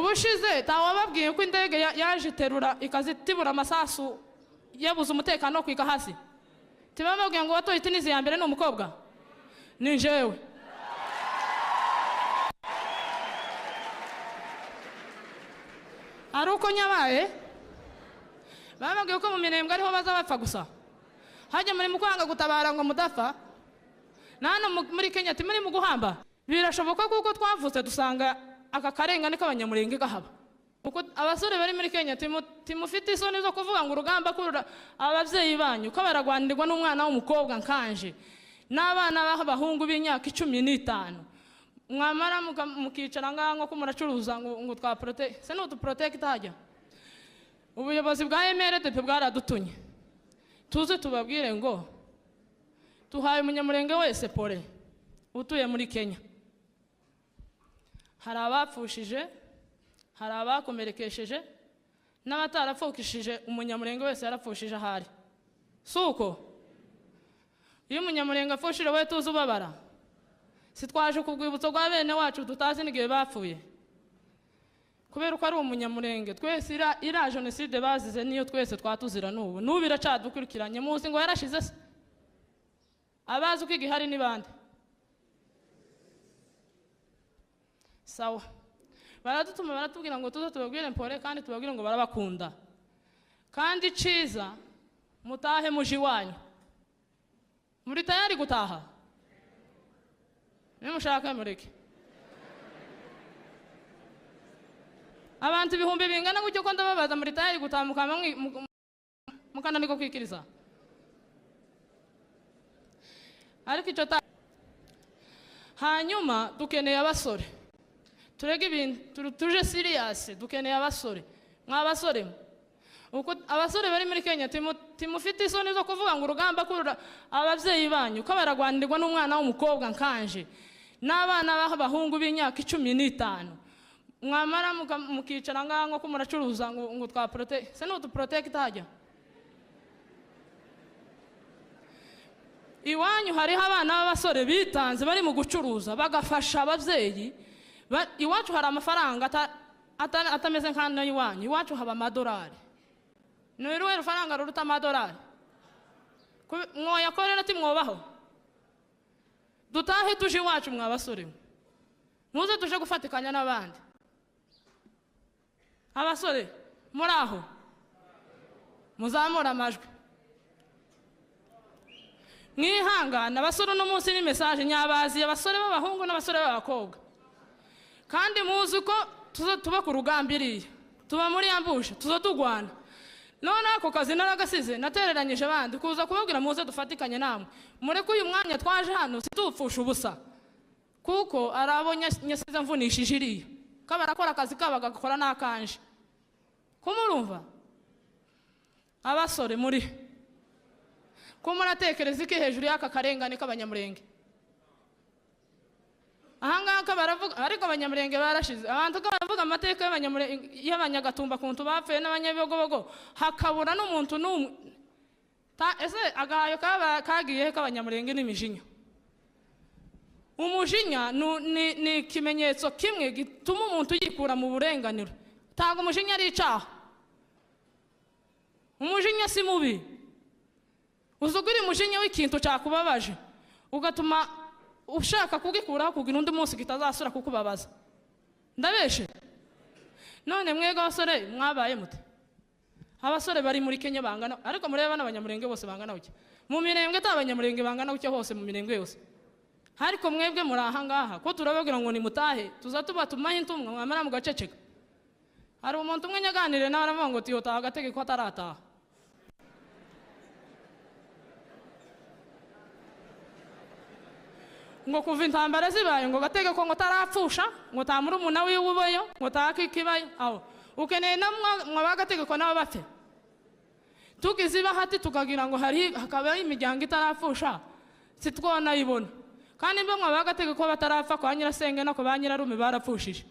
Ubushize tawababwiye ko indege yaje terura ikazitibura amasasu yabuze umutekano kwika hasi. Tibababwiye ngo watoye itinizi ya mbere ni umukobwa. Ni jewe. Ari uko nyabaye bababwiye ko mu Minembwe ariho bazabapfa gusa. Hajya muri mukwanga gutabara ngo mudafa. Na hano muri Kenya timuri mu guhamba. Birashoboka kuko twavutse dusanga aka karengane k'abanyamurenge gahaba. Uko abasore bari muri Kenya timufite isoni zo kuvuga ngo urugamba kurura ababyeyi banyu ko baragwanirwa n'umwana w'umukobwa nkanje n'abana b'abahungu b'imyaka 15. Mwamara mukicara ngaha nko muracuruza ngo twa protect se no tu protect hajya. Ubuyobozi bwa MRDP bwaradutunye. Tuze tubabwire ngo tuhaye umunyamurenge wese pole utuye muri Kenya. Hari abapfushije, hari abakomerekesheje n'abatarapfukishije. Umunyamurenge wese yarapfushije ahari. Suko iyo umunyamurenge apfushije we tuzi ubabara. Si twaje ku rwibutso rwa bene wacu tutazi n'igihe bapfuye. Kubera ko ari umunyamurenge twese ira jenoside bazize niyo twese twatuzira n'ubu. N'ubu iracadukurikiranye muzi ngo yarashize se. Abazi uko igihari ni bande? Sawa. Baradutuma baratubwira ngo tuze tubabwire mpore kandi tubabwire ngo barabakunda. Kandi ciza mutahe muji wanyu. Muri tayari gutaha? Nimushaka mureke. Abantu ibihumbi bingana gutyo ko ndababaza muri tayari gutaha mukananirwa kwikiriza. Ariko icyo hanyuma dukeneye abasore. Turege ibintu tuje serious, dukeneye abasore. Mwa basore uko abasore bari muri Kenya timufite isoni zo kuvuga ngo urugamba kurura ababyeyi banyu ko baragwanirwa n'umwana w'umukobwa nkanje n'abana b'abahungu b'imyaka 15. Mwamara mukicara ngaha nko muracuruza ngo twa protect se no tu protect hajya. Iwanyu hariho abana b'abasore bitanze bari mu gucuruza bagafasha ababyeyi. Iwacu hari amafaranga atameze nk'ano iwanyu. Iwacu haba amadolari. Ni uruhe rufaranga ruruta amadolari? Mwoyakorera ati mwobaho. Dutahe tuje iwacu mwa basore. Muze tuje gufatikanya n'abandi. Abasore muri aho muzamura amajwi. Mwihangana abasore no munsi ni message nyabazi abasore b'abahungu n'abasore b'abakobwa. Kandi muzi ko tuba ku rugamba iriya, tuba muri ambushe, tuza tugwana. None ako kazi naragasize natereranyije abandi kuza kubabwira muze dufatikanye namwe. Mureke uyu mwanya twaje hano situpfusha ubusa. Kuko arabo nyasize mvunishije iriya. Ko barakora akazi kabo bagakora n'akanje. Kumurumva? Abasore muri ko muratekereza iki hejuru y'aka karengane k'abanyamurenge? Ahangaka baravuga ariko abanyamurenge barashize. Abantu ko baravuga amateka y'abanyamurenge y'abanyagatumba kuntu bapfuye n'abanyabigobogo hakabura n'umuntu n'umwe. Ese agahayo kagiye k'abanyamurenge n'imijinya. Umujinya ni ikimenyetso kimwe gituma umuntu yikura mu burenganiro. Ntabwo umujinya ari icaha. Umujinya si mubi. Uzugura umujinya w'ikintu cyakubabaje ugatuma ushaka kugikuraho kugira undi munsi kitazasura kukubabaza. Ndabeshe? None mwega abasore mwabaye mute? Abasore bari muri Kenya bangana ariko mureba n'abanyamurenge bose bangana uke. Mu Mirembwe tabanyamurenge bangana uke hose mu Mirembwe yose. Ariko mwebwe muri aha ngaha ko turababwira ngo ni mutahe tuza tubatumaho intumwa mwamara mugaceceka. Hari umuntu umwe nyaganire nawe aravuga ngo tiyotaha agategeko atarataha. Ngo kuva intambara zibaye ngo gategeko ngo tarapfusha ngo tamuri umuna wiwubayo ngo takikibayo aho ukeneye namwe bagategeko nabo bapfe. Tugize bahati tukagira ngo hari hakaba imiryango itarapfusha sitwona ibona. Kandi mbe mwa bagategeko batarapfa kwa nyirasenge no kwa nyirarume barapfushije.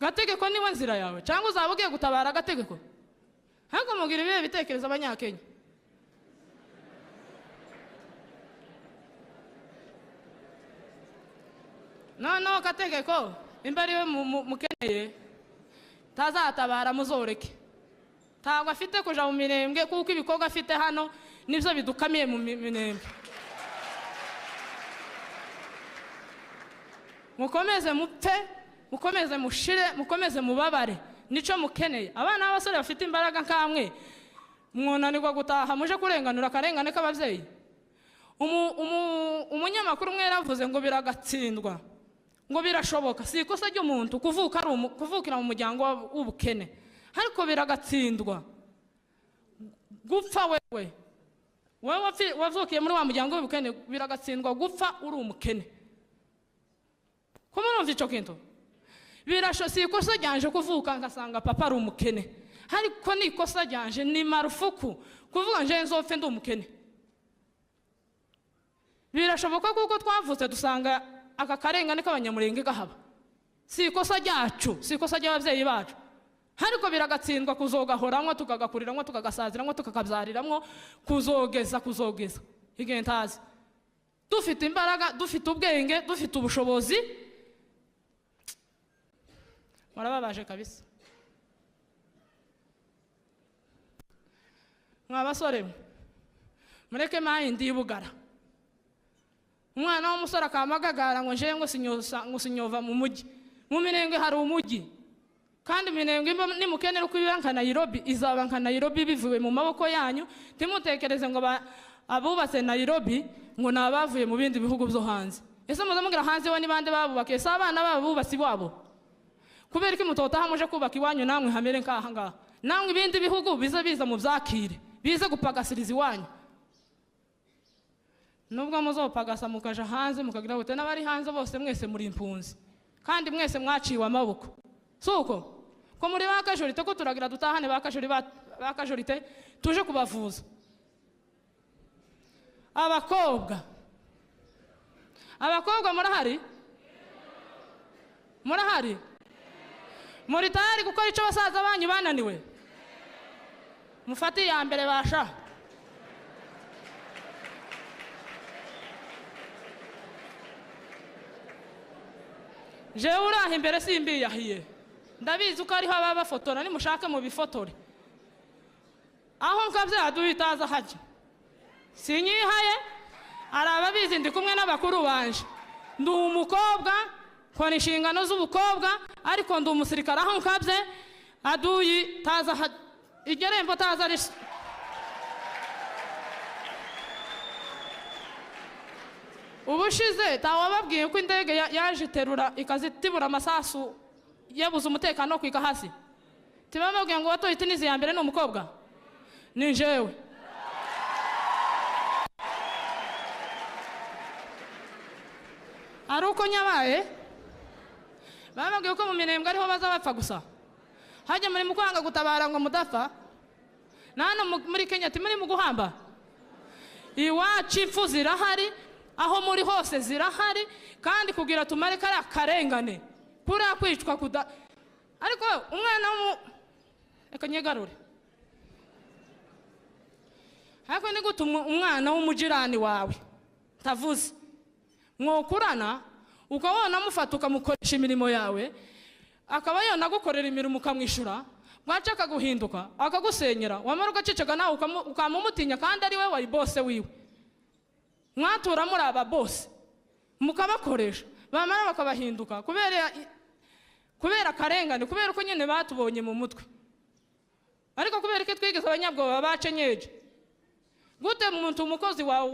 Gategeko niwe nzira yawe cyangwa uzaba ugiye gutabara gategeko. Hako mugira ibihe bitekerezo abanyakenya. No kategeko imba ariwe mukeneye Tazatabara muzoreke. Ntabwo afite kuja mu Minembwe kuko ibikorwa afite hano nivyo bidukamiye mu Minembwe. Mukomeze mupfe, mukomeze mushire, mukomeze mubabare. Nico mukeneye. Abana b'abasore bafite imbaraga nkamwe mwonanirwa gutaha muje kurenganura akarengane k'abavyeyi. Umunyamakuru umwe yaravuze ngo biragatsindwa, ngo birashoboka. Si ikosa ry'umuntu kuvuka ari kuvukira mu muryango w'ubukene, ariko biragatsindwa gupfa wewe. Wewe wavukiye muri wa muryango w'ubukene, biragatsindwa gupfa uri umukene. Kumurumva ico kintu? Birasho si ikosa ryanje kuvuka ngasanga papa ari umukene, ariko ni ikosa ryanje, ni marufuku kuvuga nje nzopfe ndi umukene. Birashoboka kuko twavutse dusanga aka karengane k'abanyamurenge gahaba. Si ikosa ryacu, si ikosa ry'abavyeyi bacu, ariko biragatsindwa kuzogahoramwo, tukagakuriramwo, tukagasaziramwo, tukakabyariramwo, kuzogeza igihe ntazi. Dufite imbaraga, dufite ubwenge, dufite ubushobozi. Murababaje kabisa. Mwa basore mureke mayindi y'ubugara. Umwana w'umusore akamagagara ngo nje ngo sinyosa, ngo sinyova mu mujyi. Mu Minembwe hari umujyi, kandi Minembwe nimukenera uko iba nka Nairobi, izaba nka Nairobi bivuye mu maboko yanyu. Timutekereze ngo abubatse Nairobi ngo nabavuye mu bindi bihugu byo hanze. Ese muze mugira hanze we ni bande babubakiye? Se abana babo bubatse iwabo? Kubera ko mutotaha muje kubaka iwanyu namwe hamere nkaha ngaha. Namwe ibindi bihugu bize biza mu byakire, bize gupagasiriza iwanyu. Nubwo muzopagasa mukaja hanze mukagira gute, n'abari hanze bose mwese muri impunzi, kandi mwese mwaciwe amaboko. Suko ko muri bakajorite ko turagira dutahane bakajori bakajorite tuje kubavuza. Abakobwa, abakobwa murahari? Murahari? Muri tayari gukora ico basaza banyu bananiwe? Mufate ya mbere basha. Jewe uraha imbere simbiyahiye, ndabizi uko ariho ababa bafotora, nimushake mu bifotore. Aho nkabya duhitaza hajya sinyihaye, arababizi ndi kumwe n'abakuru banje. Ndi umukobwa, nkora inshingano z'ubukobwa, ariko ndi umusirikare. Aho nkabye aduyi taza igerembo taza ari ubushize tawababwiye ko indege yaje iterura ikazitibura amasasu yabuze umutekano kwika hasi. Tibababwiye ngo watoye itinizi ya mbere ni umukobwa, ni jewe. Ari uko nyabaye bababwiye ko mu Minembwe ariho baza bapfa gusa. Hajya muri mu kwanga gutabara ngo mudapfa. Na hano muri Kenya timuri mu guhamba. Iwacu impfu zirahari, aho muri hose zirahari, kandi kugira tumare kari karengane kuri kwicwa kuda. Ariko umwana reka nyegarure. Ariko ni gute umwana w'umujirani wawe tavuze mwokurana ukabona amufata ukamukoresha imirimo yawe, akaba yonagukorera imirimo ukamwishura, bwaca akaguhinduka akagusenyera, wamara ugaceceka nawe ukamumutinya kandi ari we wari bose wiwe. Mwatura muri aba bose mukabakoresha, bamara bakabahinduka kubera akarengane, kubera uko nyine batubonye mu mutwe. Ariko kubera ko twigeze abanyabwoba bacenyeje, gute umuntu umukozi wawe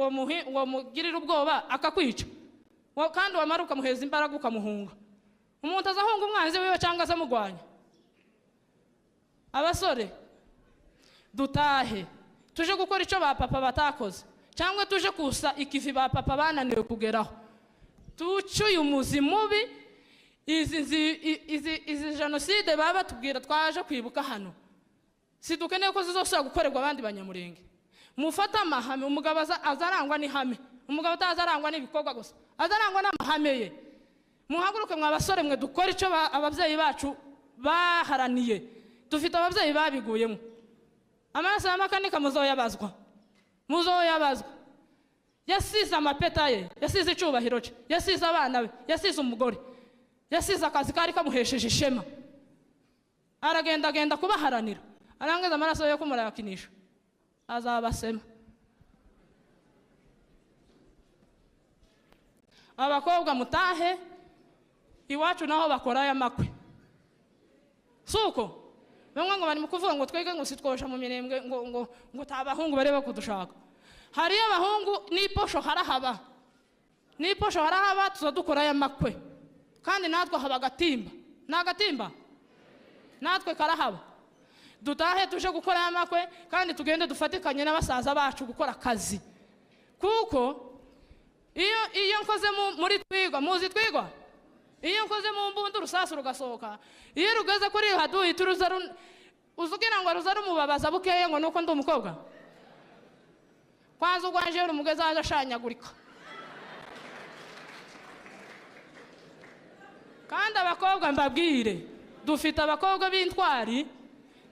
wamugirira ubwoba akakwica, kandi wamara ukamuheza imbaraga ukamuhunga? Umuntu azahunga umwanzi wiwe cyangwa azamugwanya? Abasore dutahe, tuje gukora icyo ba papa batakoze, cyangwa tuje kusa ikivi ba papa bananiwe kugeraho. Tuce uyu muzi mubi, izi jenoside baba batubwira twaje kwibuka hano, si dukeneye ko zizosubira gukorerwa abandi banyamurenge. Mufate amahame. Umugabo azarangwa n'ihame, umugabo atazarangwa n'ibikorwa gusa, azarangwa n'amahame ye. Muhaguruke mwa basore mwe, dukore icyo ababyeyi bacu baharaniye. Dufite ababyeyi babiguyemo. Amaraso ya Makanika muzoyabazwa, muzoyabazwa. Yasize amapeta ye, yasize icyubahiro cye, yasize abana be, yasize umugore, yasize akazi kari kamuhesheje ishema. Aragenda agenda kubaharanira. Arangiza amaraso yo kumurayakinisha. Azabasema. Abakobwa mutahe iwacu naho bakora aya makwe. Suko bamwe ngo bari mukuvuga ngo twege ngo sitwosha mu Minembwe ngo ngo ngo tabahungu bareba kudushaka. Hari abahungu n'iposho harahaba. N'iposho harahaba tuzadukora aya makwe. Kandi natwe haba gatimba. Nagatimba. Natwe karahaba. Dutahe tuje gukora aya makwe kandi tugende dufatikanye n'abasaza bacu gukora akazi. Kuko iyo nkoze muri twigwa muzi twigwa iyo nkoze mu mbundu rusasu rugasohoka iyo rugeze kuri haduyi turuza uzugira ngo ruza rumubabaza bukeye ngo nuko ndi umukobwa kwanza ugwanje rumugeza aje ashanyagurika. Kandi abakobwa mbabwire dufite abakobwa b'intwari,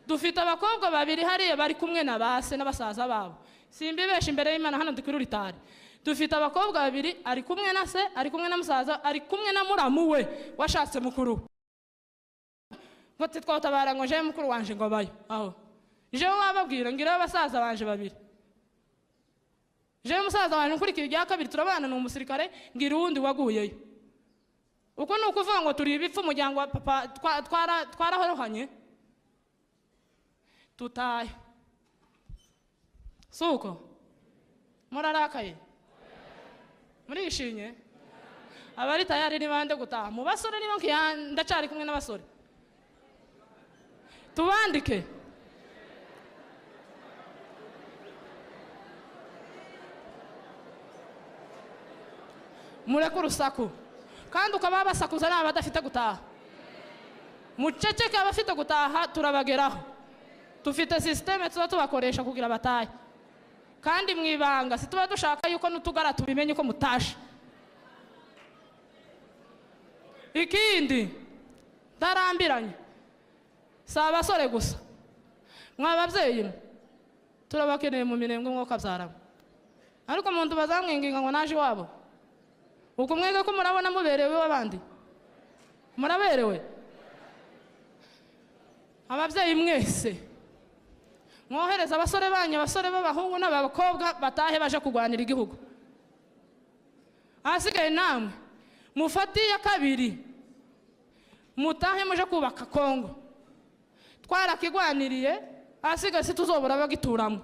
dufite abakobwa babiri hariya bari kumwe na base n'abasaza babo. Simbibesha imbere y'Imana hano ndi kuri ritari. Dufite abakobwa babiri ari kumwe na se, ari kumwe na musaza, ari kumwe na muramu we washatse mukuru. Ngo titwatabara ngo je mukuru wanje ngo bayo. Aho. Je wababwira ngira abasaza banje babiri. Je musaza wanje nkurikira irya kabiri turabana ni umusirikare ngira uwundi waguyeyo. Uko ni ukuvuga ngo turi ibipfu umuryango wa papa twarahorohanye. Tutaye. Suko. Murarakaye. Murishimye? Abari tayari ni bande gutaha. Mu basore niba ndacari kumwe n'abasore. Tubandike. Mureke urusaku. Kandi ukaba basakuza n'abadafite gutaha. Muceceke abafite gutaha turabageraho. Tufite systeme tuba tubakoresha kugira batahe. Kandi mwibanga situba dushaka yuko nutugara tubimenye uko mutashe. Ikindi ndarambiranye si abasore gusa mwababyeyi turabakeneye mu Minembwe mwuka byaramo. Ariko umuntu bazamwinginga ngo naje iwabo. Uko mwega ko murabona muberewe wabandi muraberewe. Ababyeyi mwese mwohereza abasore banyu, abasore b'abahungu n'abakobwa batahe baje kugwanira igihugu. Ahasigaye namwe mufati ya kabiri mutahe muje kubaka Kongo. Twarakigwaniriye, ahasigaye situzobora bagituramo.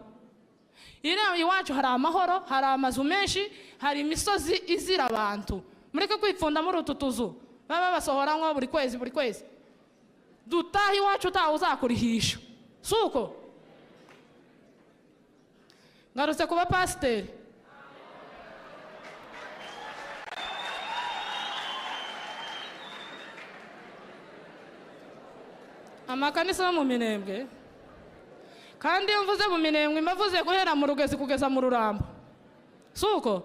Iriya iwacu hari amahoro, hari amazu menshi, hari imisozi izira abantu. Mureke kwipfunda muri utu tuzu baba basohora nko buri kwezi buri kwezi. Dutahe iwacu utaha uzakurihisha. Suko ngarutse kuba pasiteri. Amakanisa yo mu Minembwe. Kandi iyo mvuze mu Minembwe mbavuze guhera mu Rugezi kugeza mu Rurambo. Suko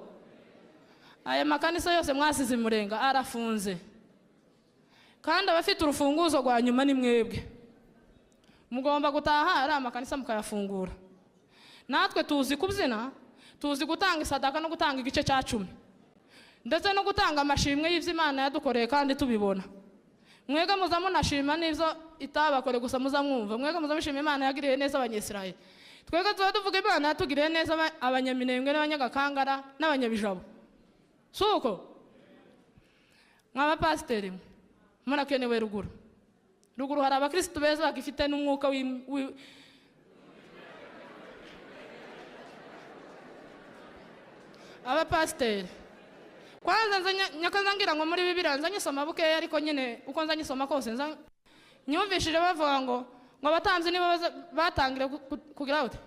aya makanisa yose mwasize Murenga arafunze. Kandi abafite urufunguzo rwa nyuma ni mwebwe. Mugomba gutaha ari amakanisa mukayafungura. Natwe tuzi kubyina, tuzi gutanga isadaka no gutanga igice cya 10. Ndetse no gutanga amashimwe y'ivyo Imana yadukoreye kandi tubibona. Mwega muza munashima n'ivyo itabakore gusa muza mwumva. Mwega muza mushima Imana yagiriye neza abanyisirayeli. Twega tuba tuvuga Imana yatugiriye neza abanyaminembwe n'abanyagakangara n'abanyabijabo. Suko mwaba pasiteri murakenewe ruguru. Ruguru hari abakristo beza bagifite n'umwuka abapasiteri. Kwanza nyakaza ngira ngo muri Bibiliya nza nyisoma bukeya ariko nyine uko nza nyisoma kose nza nyumvishije bavuga ngo ngo abatambyi nibo batangira kugira ute.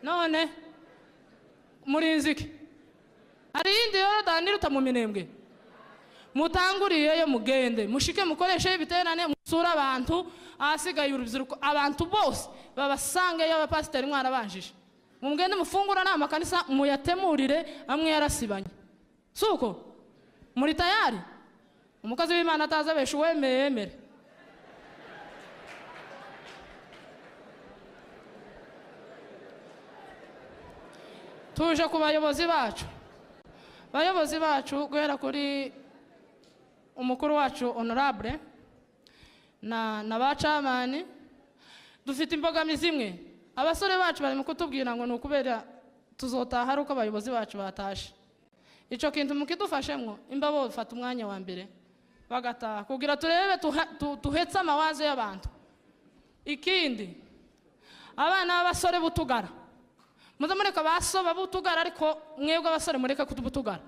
None murinziki hari iyindi Yorodani iruta mu Minembwe. Mutanguriyeyo mugende mushike mukoreshe ibiterane musura abantu ahasigaye urubyiruko abantu bose babasangeyo abapasiteri mwarabanjije. Mugende mufungura n'amakanisa muyatemurire amwe yarasibanye. Suko muri tayari? Umukozi w'Imana ataza besha uwemeye yemere. Tuje ku bayobozi bacu. Bayobozi bacu guhera kuri umukuru wacu honorable. Na ba camani dufite imbogamizi imwe. Abasore bacu bari mu kutubwira ngo ni ukubera tuzotaha ari uko abayobozi bacu batashe. Icyo kintu mukidufashemwo, imba bo bafata umwanya wa mbere bagataha kugira turebe tuhetse amawazo y'abantu. Ikindi, abana b'abasore b'utugara, muze mureka basoba b'utugara, ariko mwebwe abasore mureke kutubutugara.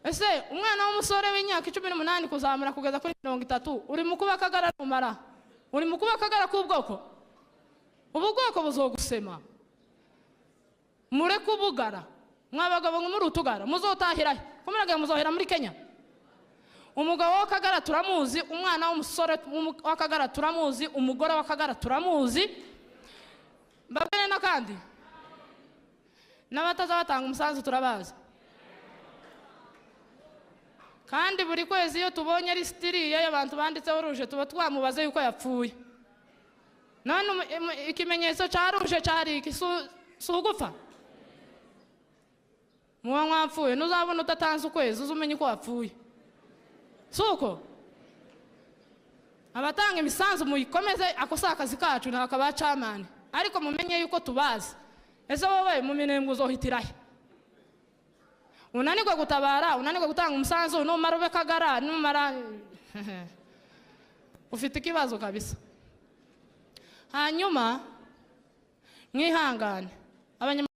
Ese umwana w'umusore w'imyaka 18 kuzamura kugeza kuri 30 uri mu kuba akagara rumara, uri mu kuba akagara k'ubwoko, ubu bwoko buzogusema. Mureke ubugara, mwabagabo ngo muri utugara muzotahira he? Ko muragira muzohera muri Kenya? Umugabo w'akagara turamuzi, umwana w'umusore w'akagara turamuzi, umugore w'akagara turamuzi. Mbabwire n'akandi, n'abataza batanga umusanzu turabazi. Kandi buri kwezi iyo tubonye lisitiriya y'abantu banditseho ruje tuba twamubaze yuko yapfuye. None ikimenyetso cya ruje cyari iki? Si ugupfa? Muba mwapfuye, ntuzabona udatanze ukwezi uze umenye uko wapfuye. Si uko? Abatanga imisanzu muyikomeze, ako si akazi kacu, ni akaba camani, ariko mumenye yuko tubazi. Ese wowe mu Minembwe uzohitira he? Unanirwa gutabara, unanirwa gutanga umusanzu, numara ube kagara, numara ufite ikibazo kabisa. Hanyuma mwihangane, abanyamurenge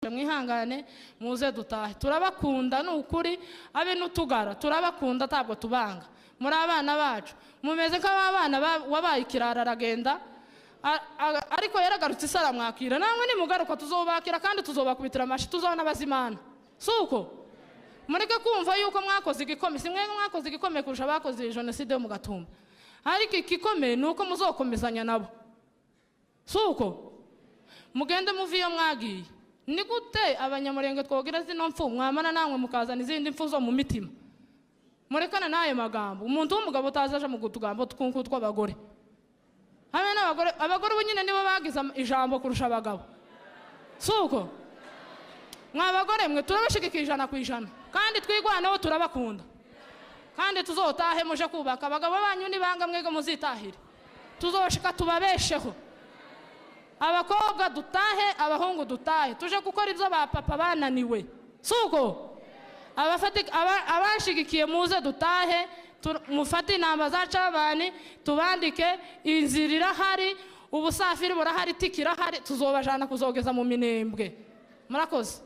mwihangane, muze dutahe. Turabakunda ni ukuri, abe n'utugara turabakunda, ntabwo tubanga. Muri abana bacu mumeze nk'abana wabaye ikirara aragenda, ariko yaragarutse isi aramwakira. Namwe nimugaruka tuzobakira kandi tuzobakubitira amashi, tuzabona abazimana. Si uko? Mureke kumva yuko mwakoze igikome, si mwe mwakoze igikome kurusha abakoze jenoside yo mu Gatumba, ariko igikome ni uko muzokomezanya nabo. Si uko? Mugende muve iyo mwagiye. Ni gute abanyamurenge twogira zino mfu mwamara namwe mukazana izindi mfu zo mu mitima? Murekane n'ayo magambo. Umuntu w'umugabo utazaje mu tugambo tw'unku tw'abagore. Hamwe n'abagore, abagore ubu nyine nibo bagize ijambo kurusha abagabo. Si uko? Mwa bagore mwe turabashigikiye 100%, kandi twigwaneho turabakunda, kandi tuzotahe muje kubaka. Abagabo banyu nibanga mwege muzitahire, tuzoshika tubabesheho. Abakobwa dutahe, abahungu dutahe, tuje gukora ibyo ba papa bananiwe. Si uko? Abashigikiye muze dutahe, mufate inamba za cabani tubandike. Inzira irahari, ubusafiri burahari, tiki irahari, tuzobajana kuzogeza mu Minembwe. Murakoze.